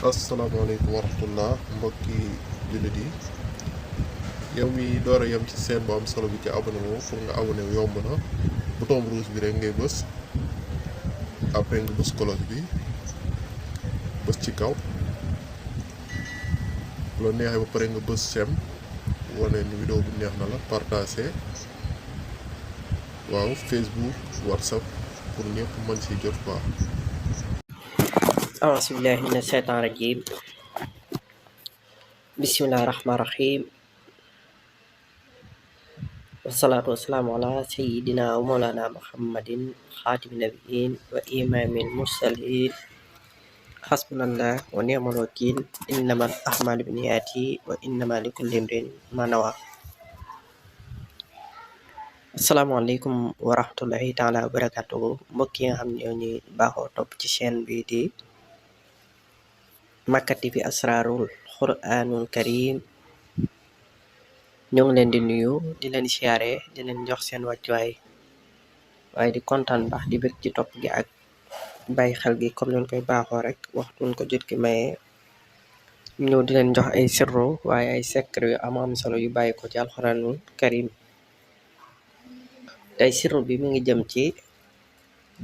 asalaamaaleykum wa rahmatullah mbokki jullit yi yow mi door a yem ci seen bu am solo bi ci abonné wu pour nga abonné wu yomb na bouton rouge bi rek ngay bës après nga bës cloche bi bës ci kaw bu la neexee ba pare nga bës sem wane ni vidéo bu neex na la partagé waaw Facebook WhatsApp pour ñëpp mën si jot quoi. أعوذ بالله من الشيطان الرجيم بسم الله الرحمن الرحيم والصلاة والسلام على سيدنا ومولانا محمد خاتم النبيين وإمام المرسلين حسبنا الله ونعم الوكيل إنما الأعمال بالنيات وإنما لكل امرئ ما نوى asalaamaaleykum wa rahmatullahi taala wa barakatuhu mbokk yi nga xam ne ñoo ñuy baaxoo topp ci chaîne bi di Makka TV Asrarul Quranul Karim ñoo ngi leen di nuyu di leen siyaare di leen jox seen wàccuwaay waaye di kontaan baax di bëgg ci topp gi ak bàyyi xel gi comme leen koy baaxoo rek waxtuñ ko jot ki maye ñëw di leen jox ay sirru waaye ay secret yu am solo yu bàyyi ko ci alxuraanul karim tey sirru bi mi ngi jëm ci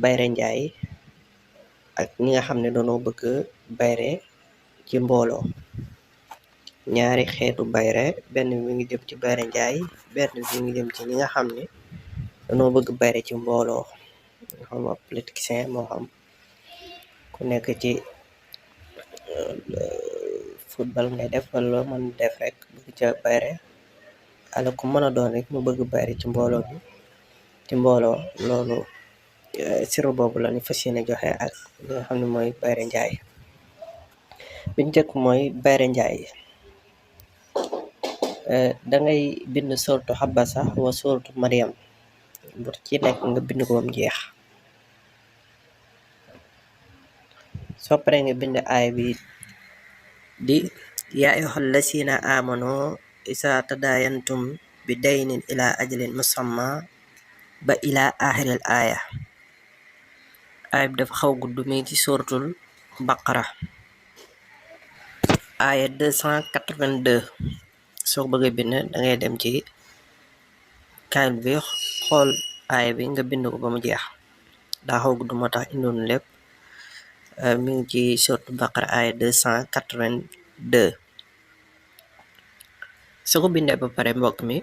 bayre njaay ak ñi nga xam ne doonoo bëgg bayre ci mbooloo ñaari xeetu bayre benn bi mi ngi jëm ci bayre njaay benn bi mi ngi jëm ci ñi nga xam ne dañoo bëgg bayre ci mbooloo moo xam ab politicien moo xam ku nekk ci football ngay def wala loo mën def rek bëgg ca bayre ala ku mën a doon rek mu bëgg bayre ci mbooloo bi ci mbooloo loolu sirru boobu la ñu fas yéene joxe ak li nga xam ne mooy bayre njaay bi njëkk mooy bayre njaay dangay bind sortu xabasa wa sortu mariam bu ci nekk nga bind ko bam jeex soo paree nga bind aay bi di yaa ayyuhal lazina amanu isa tadayantum bi daynin ila ajalin musamma ba ila axiril aaya aaya bi dafa xaw gudd mi ci suratul baqara aaya 282 soo bëgg a bind dangay dem ci kaay bi xool aaya bi nga bind ko ba mu jeex daa xaw gudd moo tax indoon lépp mi ngi ci suratul baqara aaya 282 soo ko bindee ba pare mbokk mi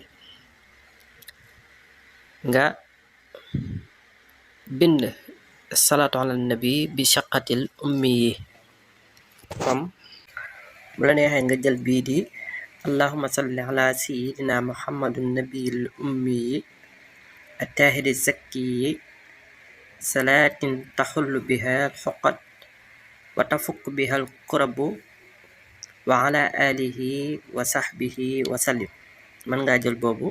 nga bind salaatu ala nabi bi shaqatil ummi yi comme bu la neexee nga jël bii di allahumma salli ala sayyidina muhammadun nabiyil ummi yi attahiri zakki yi salaatin taxullu biha alxuqat wa tafukk biha alkurabu wa ala alihi wa sahbihi wa sallim mën ngaa jël boobu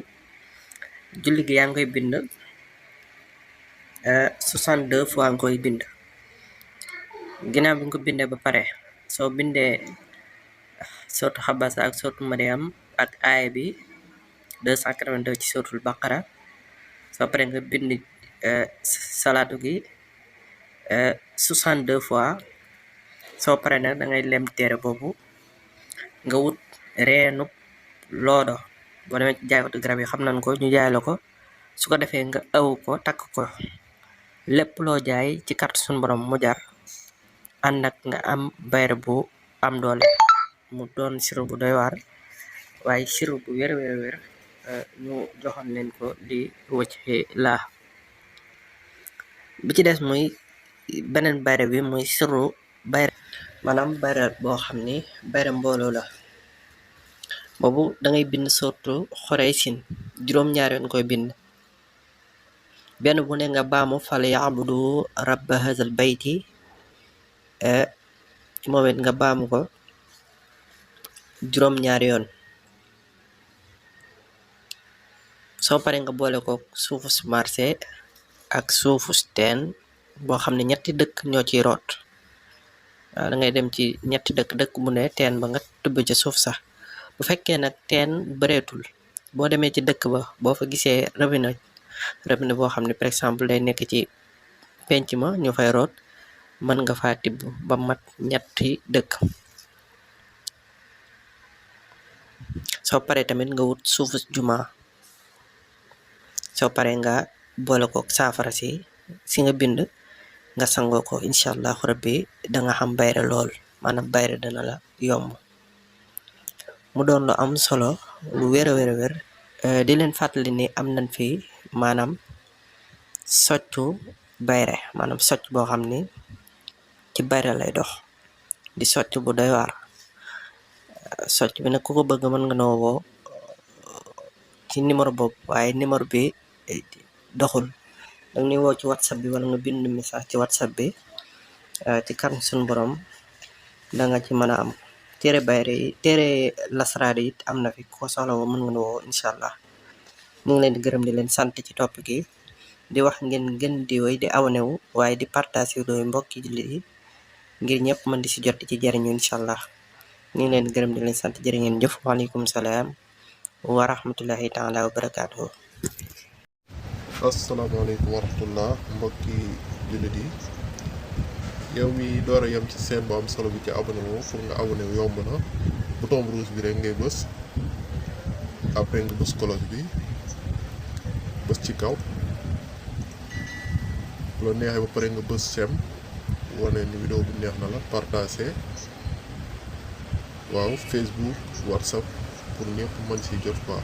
julli gi yaa ngi koy bind 62 fois nga koy bind ginnaaw bi nga ko bindee ba pare soo bindee sortu xabasa ak sortu mariam ak aaya bi 282 ci sortul baqara soo pare nga bind salaatu gi 62 fois soo pare nag da ngay lem téere boobu nga wut reenub loodo boo demee ci jaaykatu garab yi xam nañ ko ñu jaay la ko su ko defee nga aw ko takk ko lépp loo jaay ci carte suñu borom mu jar ànd ak nga am bayre bu am doole mu doon sirru bu doy waar waaye sirru bu wér ñu joxoon leen ko di wëcc laa bi ci des muy beneen bayre bi muy sirru bayre maanaam bayre boo xam ni bayre mbooloo la boobu dangay bind sortu xorey sin juróom-ñaar yoon koy bind benn bu ne nga baamu fal yaabudu rabba hazal bayti moom it nga baamu ko juróom-ñaari yoon soo paree nga boole ko suufu su marché ak suufu teen boo xam ne ñetti dëkk ñoo ciy root waaw da ngay dem ci ñetti dëkk bu ne teen ba nga tubb ca suuf sax bu fekkee nag teen bëreetul boo demee ci dëkk ba boo fa gisee robinet boo xam ne par exemple day nekk ci penc ma ñu fay root mën nga faa tibb ba mat ñetti dëkk soo paree tamit nga wut suufu juma soo paree nga boole ko saafara si nga bind nga sangoo ko incha allahu rabbi danga xam bayre lool maanaam bayre dana la yomb mu doon lu am solo lu wér a wér di leen fàttali ni am nañ fi maanaam soccu bayre maanaam socc boo xam ni ci bayre lay dox di socc bu doy waar socc bi nag ku ko bëgg mën nga noo woo ci numéro boobu waaye numéro bi doxul danga ñuy woo ci whatsapp bi wala nga bind message ci whatsapp bi ci kan suñu borom da nga ci mën a am téere bayre yi téere lasraar yi am na fi ko soxla woo mën nga noo woo incha allah ñu ngi leen di gërëm di leen sant ci topp gi di wax ngeen gën di woy di abonné wu waaye di partage vidéo yi mbokki jullit yi ngir ñëpp mën di si jot ci jariñu incha allah ñu ngi leen di gërëm di leen sant jërë ngeen jëf waaleykum salaam wa rahmatullahi taala wa barakaatuhu. asalaamaaleykum wa rahmatullah mbokki jullit yi yow mi door a yem ci seen bu am solo bi ci abonné wu pour nga abonné wu yomb na bouton rouge bi rek ngay bës après nga bës cloche bi bës ci kaw bu la neexee ba pare nga bës sem wane ni vidéo bu neex na la partagé waaw Facebook WhatsApp pour ñëpp mën si jot quoi.